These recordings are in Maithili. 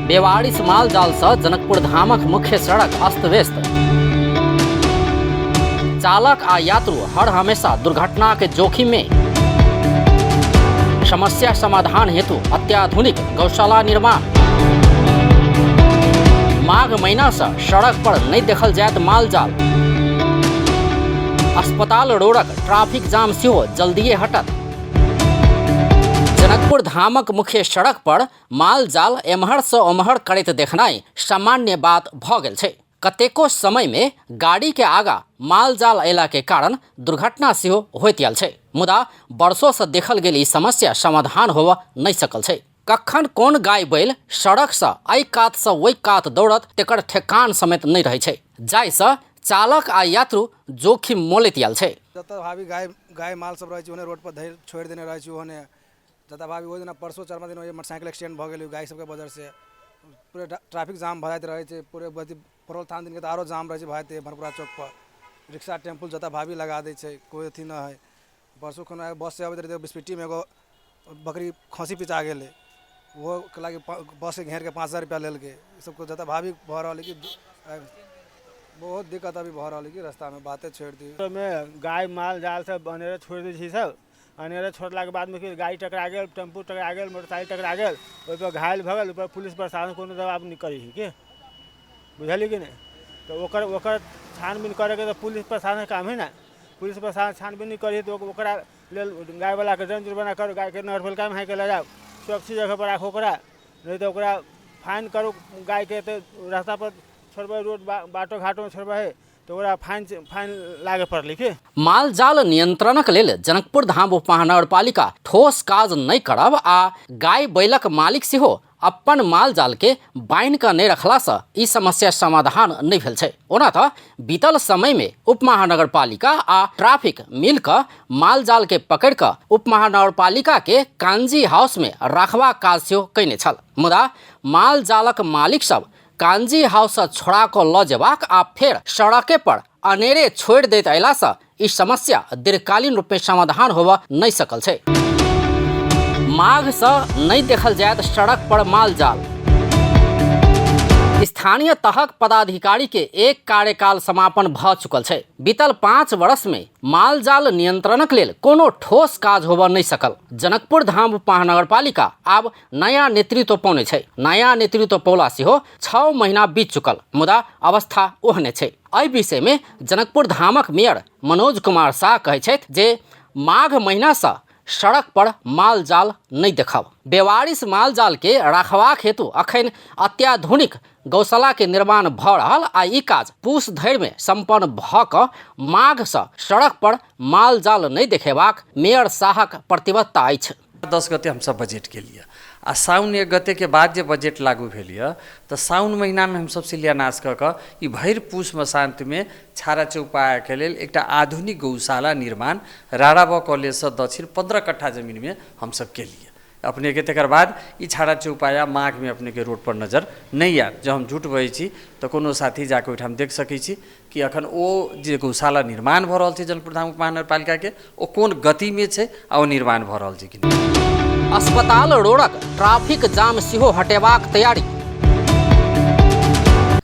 बेवारिस माल जाल सँ जनकपुर धामक मुख्य सड़क अस्त व्यस्त। चालक आ यात्रु हर हमेशा दुर्घटनाक जोखिम में। समस्या समाधान हेतु अत्याधुनिक गौशाला निर्माण। माघ महीना सँ सड़क पर नहि देखल जायत माल जाल। अस्पताल रोडक ट्रैफिक जाम सेहो जल्दिए हटत। जनकपुर धामक मुख्य सड़क पर माल जाल एम्हर सँ ओम्हर करैत देखनाइ सामान्य बात भऽ गेल छै। कतेको समय में गाड़ी के आगा माल जाल अयला के कारण दुर्घटना सेहो होइत आयल छै, मुदा वर्षों से देखल गेल ई समस्या समाधान होबऽ नहि सकल छै। कखन कोन गाय बैल सड़क सँ एहि कात सँ ओहि कात दौड़त तेकर ठेकान समेत नहि रहै छै, जाहि सँ चालक आ यात्रु जोखिम मोलैत आयल छै। जतऽ भाभी गाय गाय माल सब रहै छै ओहने रोड पर धरि छोड़ि देने रहै छै ओहने जतऽ भाभी ओहि दिना परसो चरमा दिन मोटरसाइकिल एक्सीडेंट भऽ गेलै गाय सबके वजह से पूरे ट्रैफिक जाम भऽ जाइत रहै छै पूरे अथी परोल थान दिनके तऽ आरो जाम रहै छै भऽ जेतै भरपुरा चौक पर रिक्शा टेम्पू जतऽ भाभी लगा दै छै कोइ अथी नहि हइ परसू खुना बससँ अबैत रहियै बिस्फिटीमे एगो बकरी खस्सी पिचा गेलै ओहोके लागि बसके घेरके 5000 रुपैआ लेलकै ई सबके जतऽ भाभी भऽ रहल हइ कि बहुत दिक्कत अभी भऽ रहल हइ कि रास्तामे बाते छोड़ि दियौ। ओहिमे गाय माल जाल सब अनेरे छोड़ि दै छै सब अनेरे छोड़लाके बादमे कि गाड़ी टकरा गेल, टेम्पू टकरा गेल, मोटरसाइकिल टकरा गेल, ओहिपर घायल भऽ गेल, ओहिपर पुलिस प्रशासन कोनो दबाव नहि करै छै कि बुझलियै कि नहि। तऽ ओकर ओकर छानबीन करैके तऽ पुलिस प्रशासनके काम हइ ने। पुलिस प्रशासन छानबीन नहि करै हइ तऽ ओकरा लेल गायवलाके दण्ड जुर्माना करू, गायके नगरपालिकामे हाँकिके लऽ जाउ, सुरक्षित जगहपर राखू ओकरा, नहि तऽ ओकरा फाइन करू गायके। तऽ रास्तापर छोड़बै, रोड बाटो घाटोमे छोड़बै तऽ ओकरा फाइन फाइन लागऽ पड़लै की। मालजाल नियंत्रणक लेल जनकपुर धाम उपमहानगरपालिका ठोस काज नहि करब आ गाय बैलक मालिक सेहो अपन मालजाल के बान्हि कऽ नहि रखलासँ ई समस्या समाधान नहि भेल छै। ओना तऽ बीतल समय में उपमहानगरपालिका आ ट्रैफिक मिल कऽ मालजाल के पकड़ि कऽ उपमहानगरपालिका के कांजी हाउस में राखबाक काज सेहो कयने छल, मुदा मालजालक मालिक सब कांजी हाउससँ छोड़ा कऽ लऽ जेबाक आ फेर सड़के पर अनेरे छोड़ि दैत अयलासँ ई समस्या दीर्घकालीन रूपमे समाधान होबऽ नहि सकल छै। माघसँ नहि देखल जायत सड़क पर मालजाल। स्थानीय तहक पदाधिकारी के एक कार्यकाल समापन भऽ चुकल छै। बीतल 5 वर्ष में मालजाल नियंत्रणक लेल कोनो ठोस काज होबऽ नहि सकल। जनकपुर धाम उपमहानगरपालिका आब नया नेतृत्व पौने छै। नया नेतृत्व पौला सेहो 6 महीना बीत चुकल, मुदा अवस्था ओहने छै। एहि विषय में जनकपुर धामक मेयर मनोज कुमार शाह कहै छथि जे माघ महीना सँ सड़क पर मालजाल नहि देखब। बेवारिस मालजाल के राखबाक हेतु अखन अत्याधुनिक गौशाला के निर्माण भऽ रहल आ ई काज पूस धरि में संपन्न भऽ कऽ माघ सँ सड़क पर मालजाल नहि देखेबाक मेयर शाहक प्रतिबद्धता अछि। 10 गते हमसब बजट केलियै आ साउन 1 गतेके बाद जे बजट लागू भेल यऽ तऽ साउन महीनामे हमसब शिलान्यास कऽ कऽ ई भरि पूस मसान्तमे छाड़ा चौपायाके लेल एकटा आधुनिक गौशाला निर्माण राणाबा कॉलेजसँ दक्षिण 15 कट्ठा जमीनमे हमसब केलियै अपनेके। तकर बाद ई छाड़ा चौपाया माघमे अपनेके रोडपर नजर नहि आयत। जँ हम झूठ बजै छी तऽ कोनो साथी जाकऽ ओहिठाम देख सकै छी कि अखन ओ जे गौशाला निर्माण भऽ रहल छै जनकपुर धाम उपमहानगरपालिकाके ओ कोन गतिमे छै आ ओ निर्माण भऽ रहल छै कि नहि। अस्पताल रोडक ट्रैफिक जाम सेहो हटेबाक तैयारी।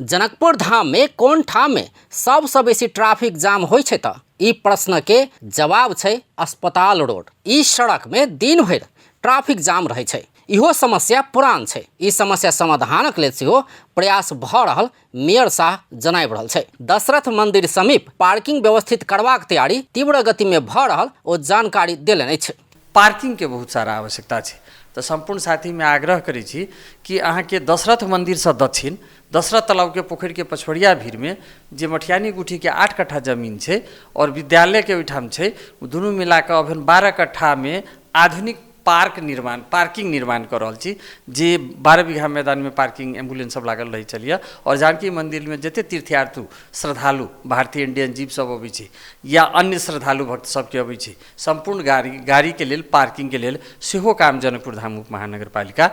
जनकपुर धाम में कोन ठाम में सबसँ बेसी ट्रैफिक जाम होइ छै तऽ ई प्रश्न के जवाब छै अस्पताल रोड। ई सड़क में दिन भरि ट्रैफिक जाम रहै छै। इहो समस्या पुरान छै। ई समस्या समाधानक लेल सेहो प्रयास भऽ रहल मेयर शाह जनाबि रहल छै। दशरथ मंदिर समीप पार्किंग व्यवस्थित करबाक तैयारी तीव्र गति में भऽ रहल ओ जानकारी देलनि अछि। पार्किंग के बहुत सारा आवश्यकता छै तऽ सम्पूर्ण साथीमे आग्रह करै छी कि अहाँके दशरथ मंदिरसँ दक्षिण दशरथ तालाबके पोखरिके पछवरिया भीड़मे जे मठियानी गुठीके 8 कट्ठा जमीन छै आओर विद्यालयके ओहिठाम छै, ओ दुनू मिलाकऽ अखन 12 कट्ठामे आधुनिक पार्क निर्माण पार्किंग निर्माण कऽ रहल छी, जे 12 बीघा मैदानमे पार्किंग एम्बुलेंस सब लागल रहै छलियै। आओर जानकी मन्दिरमे जते तीर्थयात्रु श्रद्धालु भारतीय इंडियन जीव सब अबै छै या अन्य श्रद्धालु भक्त सबके अबै छै, सम्पूर्ण गाड़ीके लेल पार्किंगके लेल सेहो काम जनकपुर धाम उप महानगरपालिका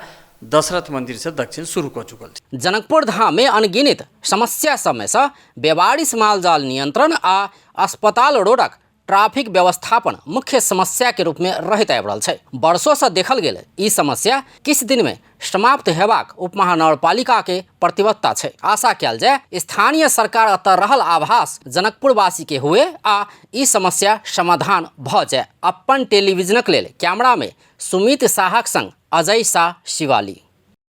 दशरथ मन्दिरसँ दक्षिण शुरू कऽ चुकल छै। जनकपुर धाममे अनगिनत समस्या सबमे सँ बेवारिस मालजाल नियंत्रण आ अस्पताल रोडक ट्रैफिक व्यवस्थापन मुख्य समस्या के रूप में रहैत आबि रहल छै। वर्षों से देखल गेल ई समस्या किछु दिन में समाप्त हेबाक उपमहानगरपालिका के प्रतिबद्धता छै। आशा कयल जाय स्थानीय सरकार एतऽ रहल आभास जनकपुरवासी के हुए आ ई समस्या समाधान भऽ जाय। अपन टेलीविजनक लेल कैमरा में सुमित साहक संग अजय शाह, शिवाली।